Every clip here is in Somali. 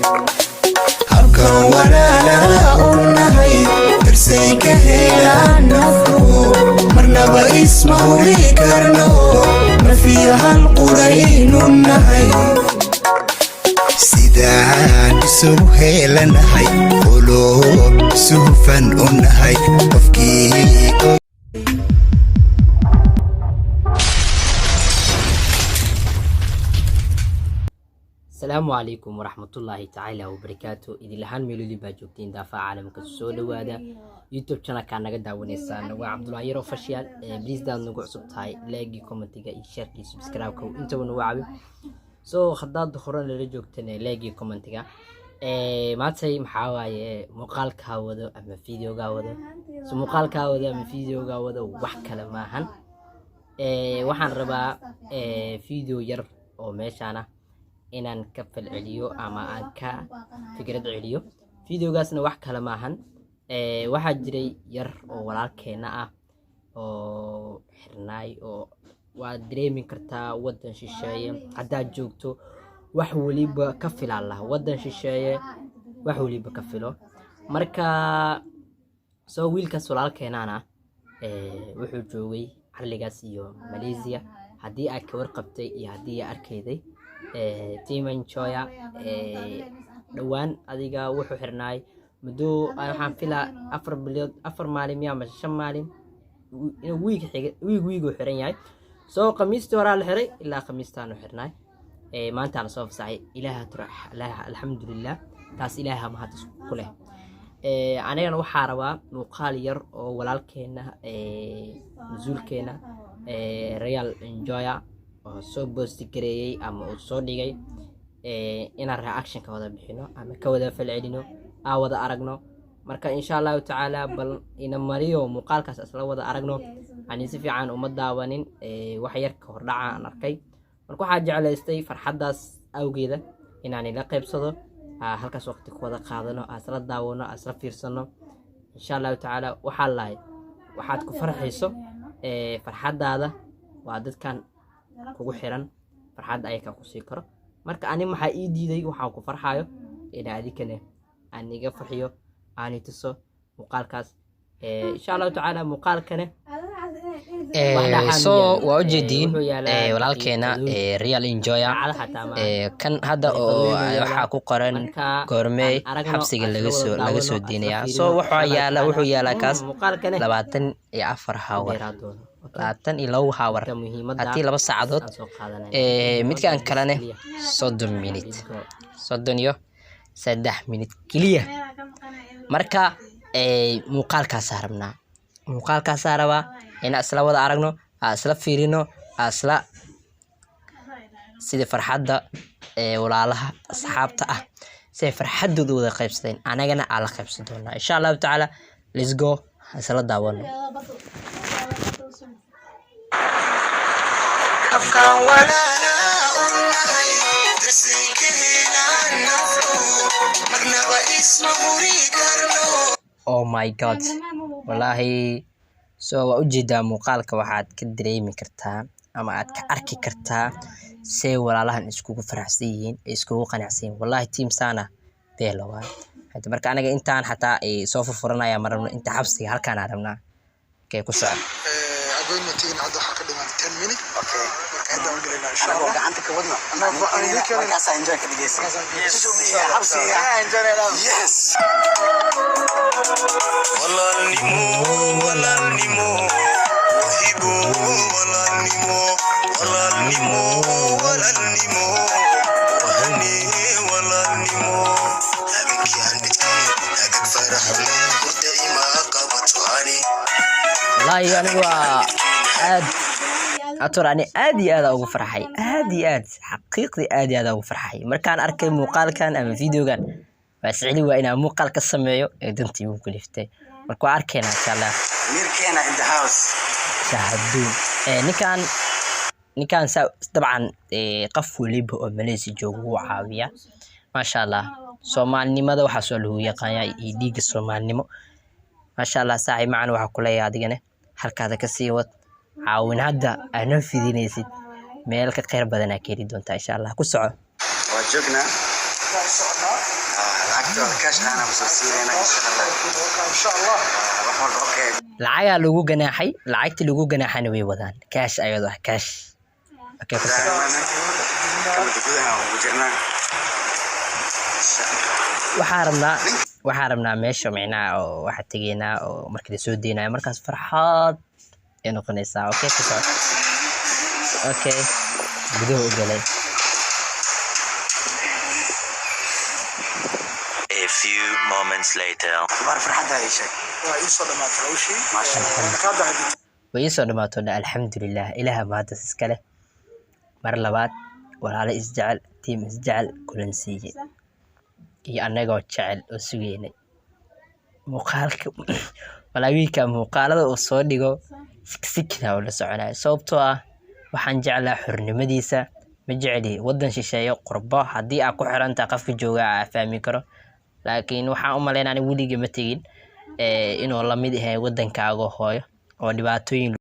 Habkan walaalaha u nahay darsay ka helaan nafku, marnaba isma huri karno, nafiya hal quraynu nahay. Sidaan isugu heelanahay, quloob suhufan u nahay, qofkii Asalaamu calaykum waraxmatullaahi tacaala wabarakaatu. Idin ahaan meelodii baa joogtiin daafaha caalamka, soo dhawaada YouTube channelkaa naga daawanaysaan waa Cabdullahi Yar Official. Please, daad nagu cusub tahay, like, commentiga iyo shareki, subscribe-ka intaba nagu cabi. So haddaad hore nala joogtan, like, commentiga. Maantay maxaa waaye muuqaalkaa wado ama videogaa wado? So muuqaalkaa wado ama videogaa wado wax kale maahan. Waxaan rabaa video yar oo meeshaan ah inaan ka falceliyo ama aan ka fikrad celiyo. Videogaasna wax kale maahan. Waxaa jiray yar oo walaalkeena ah oo xirnaay, oo waad dareemi kartaa waddan shisheeye haddaad joogto, wax weliba ka filaan laha waddan shisheeye, wax weliba ka filo. Marka soo wiilkaas walaalkeenaana wuxuu joogay xilligaas iyo Malaysia. Haddii aad ka warqabtay iyo haddii aad arkayday Team Enjoya, dhowaan adiga wuxuu xirnaay muddo waxaan filaa 4 bilood, 4 maalin miya ama 5 maalin, inuu wiig xiga, wiig wiig uu xiran yahay. Soo khamiistii horaa la xiray, ilaa khamiistaanu xirnaay. Maanta lasoo fasaxay. Ilaaha tura, alxamdulilah, taas Ilaaha mahad ku leh. Anigana waxaa rabaa muuqaal yar oo walaalkeena, mas-uulkeena Real Enjoyer oo soo boosti gareeyey ama uu soo dhigay, inaan reaction ka wada bixino ama ka wada falcelino, aa wada aragno. Marka insha Allahu tacaala bal ina mariyo muuqaalkaas, isla wada aragno. Ani si fiican uma daawanin, wax yar ka hordhaca aan arkay. Marka waxaa jeclaystay farxaddaas awgeeda inaan ila qaybsado, halkaas waqti ku wada qaadano, aa isla daawano, aa isla fiirsano insha Allahu tacaala. Waxaa lahay waxaad ku farxayso, farxaddaada waa dadkan kugu xiran farxadda ayakaa kusii karo. Marka ani maxaa ii diiday waxaan ku farxayo ina adikane aan iga farxiyo, aan i tuso muuqaalkaas, insha Allahu tacaala muuqaalkane. So waa ujeediin walaalkeena Real Enjoyer kan hadda oo waxaa ku qoran goormee xabsiga laga soo deynayaa. So waxaa yaala, wuxuu yaalaa kaas 24 hour, 22 hour, haddii 2 saacadood. Midkan kalene 30 minute, 33 minute keliya. Marka muuqaalkaasaa rabnaa, muuqaalkaasaa rabaa inaan isla wada aragno, aan isla fiirino, aan isla sida farxadda walaalaha asxaabta ah siday farxaddooda wada qaybsadeen, anagana aan la qaybsan doonaa insha Allahu tacaala. Let's go, isla daawano. Habkan walaalaha u nahay darsay ka helaan nafku, marnaba isma huri karno. Oh my God, wallaahi. So waa ujeedaa muuqaalka, waxaad ka dareemi kartaa ama aad ka arki kartaa say walaalahan iskugu faraxsan yihiin, ay iskugu qanacsan yihiin. Wallahi team sana beelo waay hada. Marka aniga intaan xataa ay soo furfuranaya ma rabno, inta xabsiga halkaan aan rabnaa. Okay, ku soco. Appointmentigana hadda waxaa ka dhiman 10 minute. Marka hadda aan gelaynaa insha Anagoo Allah. Gacanta ka wadno. Anagoo Markaasaa enjoy ka dhigaysa. Markaasaa enjoy. Xabsiga. Yes. Walaalnimo, walaalnimo, wahibo, walaalnimo, walaalnimo, walaalnimo, wahane walaalnimo. Habeenkii aan midkii hagag farax leh, hurda ima qabato ani. Wallaahi anigu waa aad ator, ani aad iyo aad ugu farxay, aad iyo aad, xaqiiqdii aad iyo aad ugu farxay markaan arkay muuqaalkan ama videogan. Waa isceli, waa inaan muuqaal ka sameeyo ee dantii igu kaliftay. Marka waa arkeynaa insha Allah. Mirkeena in the house. Shahaduun. Ninkan saa dabcan qof waliba oo Malaysia joogo wuu caawiyaa, maasha Allah. Soomaalinimada waxaas waa lagu yaqaanaa iyo dhiigga soomaalinimo, maasha Allah. Saaxiib macan, waxaa kuleeyahay adigane halkaada kasii wad caawinada aad noo fidinaysid, meel ka kheyr badan aa ka heli doontaa insha Allah. Ku soco. Waa joognaa. Gudaha u soconaa. Lacagtooda cash aana kusoo siinayna, insha Allah. Insha Allah. Wax walba okay. Lacagaa lagu ganaaxay, lacagtii lagu ganaaxana way wadaan cash, ayadoo ah cash. Okay, ku soco. Kamida gudaha ugu jirnaa, insha Allah. Waxaa rabnaa meesha micnaha oo waxaa tegeynaa oo markii lasoo deynayo, markaas farxad ay noqonaysaa. Okay, ku soco. Okay, gudaha u galay. A few moments later. Akhbaar farxadda ii sheeg. Waa ii soo dhamaatay hawshii. Maasha Allah. Waana kaa dahay. Way ii soo dhamaato dha. Alxamdulilah, Ilaaha mahaddas iska leh. Mar labaad walaalo isjecel, team isjecel kulansiiye iyo annagoo jecel oo sugeynay muuqaalka. Walaa wiilka muuqaalada uu soo dhigo siksikina uu la soconayo, sababtoo ah waxaan jeclaa xornimadiisa. Ma jecli waddan shisheeyo, qurbo haddii aad ku xirantahay qofka jooga aa fahmi karo, laakiin waxaan u malaynaa aniga weligii ma tegin inuu la mid yahay waddankaaga hooyo oo dhibaatooyin.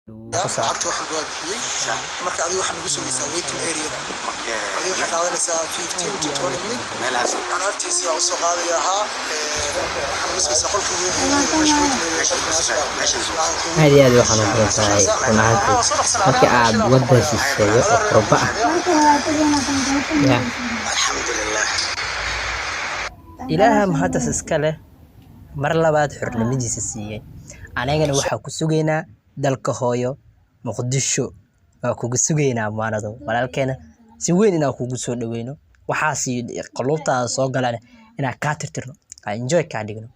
Lacagta wax walba waa bixiyey. Marka adiga waxaa nagu sugaysaa waiting area. Adiga waxay qaadanaysaa 15 to 20 minute. Meelahaas. Alaabtiisa waa usoo qaadaya ahaa. Waxaa nagu sugaysaa qolka weyn ee meesha waiting area. Aad iyo aad waxaan u badan tahay run ahaantii marka aad waddan shisheeyo oo qurbo ah ya. Alxamdulilah. Ilaaha mahaddas iska leh, mar labaad xornimadiisa siiyey. Anagana waxaa ku sugaynaa dalka hooyo, Muqdisho waa kugu sugaynaa maanado walaalkeena, si weyn inaan kugu soo dhaweyno. Waxaas quluubtaada soo galan inaan kaa tirtirno, aan enjoy kaa dhigno.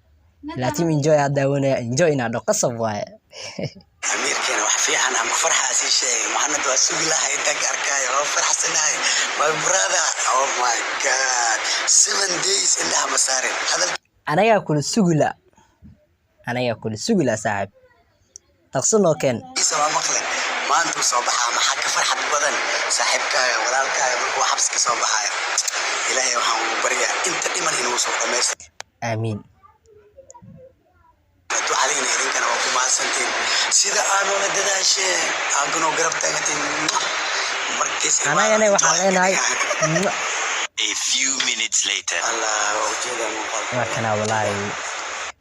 Ilaa team enjoy aa daawanaya, enjoy inaan dhaho qasab waaye. Amiirkeena wax fiican aan ku farxaa sii sheegay. Maxamed waa sugi lahay intaan ka arkaayo, waa farxsanahay. My brother, oh my God, 7 days indhaha ma saarin hadal. Anagaa kula sugila, anagaa kula sugila saaxiib, dhaqso noo keen. Kiisa waa maqle, maanta uu soo baxaa. Maxaa ka farxad badan saaxiibkaaga, walaalkaaga markuu xabsi ka soo baxaayo? Ilaahay waxaan ugu baryaa inta dhiman inuu soo dhammaysto. Aamiin. Ducadiina idinkana waa ku mahadsantiin sida aanoola dadaasheen, aagunoo garab taagantiin markiis. Anagana waxaan leenahay A few minutes later. Allah, waa ujeedaa muuqaalka. Waa kanaa walaahi,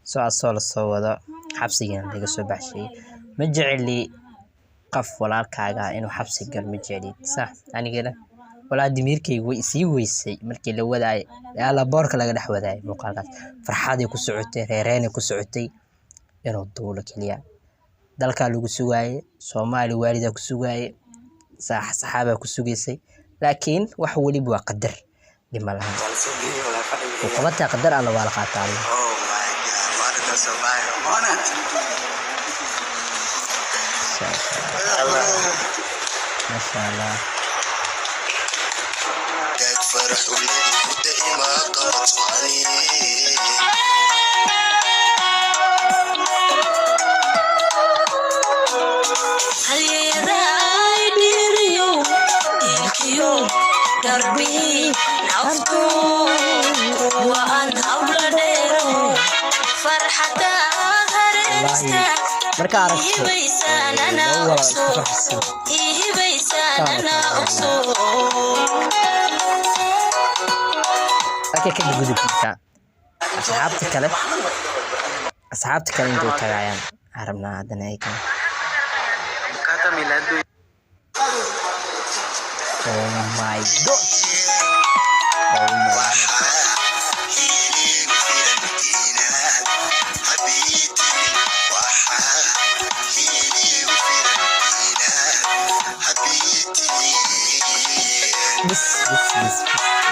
soo asoo la soo wado xabsigana laga soo baxshay. Ma jeceli qof walaalkaaga ah inuu xabsi galo, ma jecli sax. Anigana walaa damiirkaygu way isii weysay markii la wadaayay ala boorka laga dhex wadaayay muuqaalkaas. Farxaday ku socotay, reereenay ku socotay inuu duulo keliya. Dalkaa lagu sugaayay, Soomaali waalidaa ku sugaayay, saxaabaa ku sugaysay, laakiin wax weliba waa qadar, dhib ma lahan. Waa la soo geeyey walaa fadhiga. Wuu qabataa qadar Alla, waa la qaataa Alla. Oh my God, maalinta soo baxayo maanad. Masha Allah. Daad farax u leedi hurda ima qabato ani. Halyeeday dhiiriyo ilkiyo darbii naftu waan habla dheero farxadaad hareerista. Marka aragto ihibaysaanana laba walaal ogso isku faraxsan. Ihibaysaanana ogso. Okay, ka gudub marka asxaabta kale intay u tagayaan aan rabnaa haddana ay kale. Oh my God, oh my God. Hiligu filan inaad habiiti, waxaa hiligu filan inaad habiiti. Bis bis bis bis,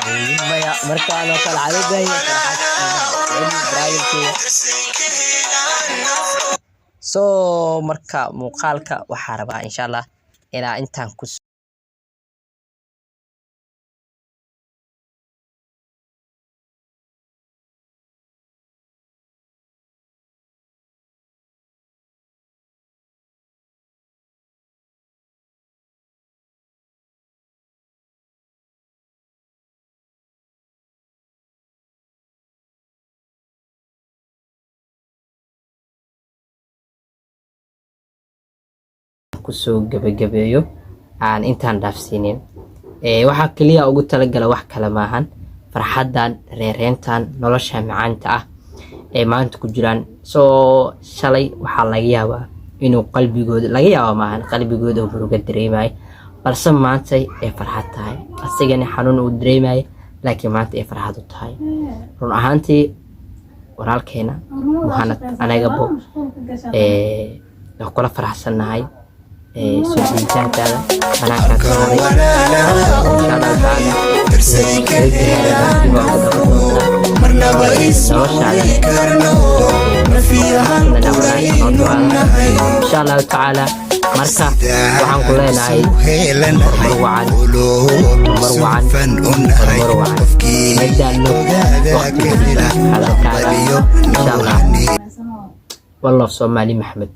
ooyin maya. Markaan oo kale cadadayo farxad brotherkeyga. So marka muuqaalka waxaa rabaa, insha Allah, ilaa intaan ku Kusoo gebagabeeyo aan intaan dhaafsiinin. Waxaa keliya ugu talagala wax kale maahan, farxaddan, reereentan, nolosha macaanta ah ee maanta ku jiraan. Soo shalay waxaa laga yaabaa inuu qalbigooda, laga yaaba maahan, qalbigooda uu muruga dareemayo, balse maanta ay farxad tahay. Asigana xanuun uu dareemayo, laakiin maanta ay farxad u tahay. Run ahaantii, walaalkeena Muhanad, anagabo waa kula faraxsannahay soo diintaantaada banaankaa saaray. Insha Allahu tacaala noloshaada, insha Allahu tacaala. Marka waxaan ku leenahay horumar wacan, horumar wacan, horumar wacan. Madaalno waqti waliba hadalkaaga, insha Allah. Wallof Soomaali Maxmed.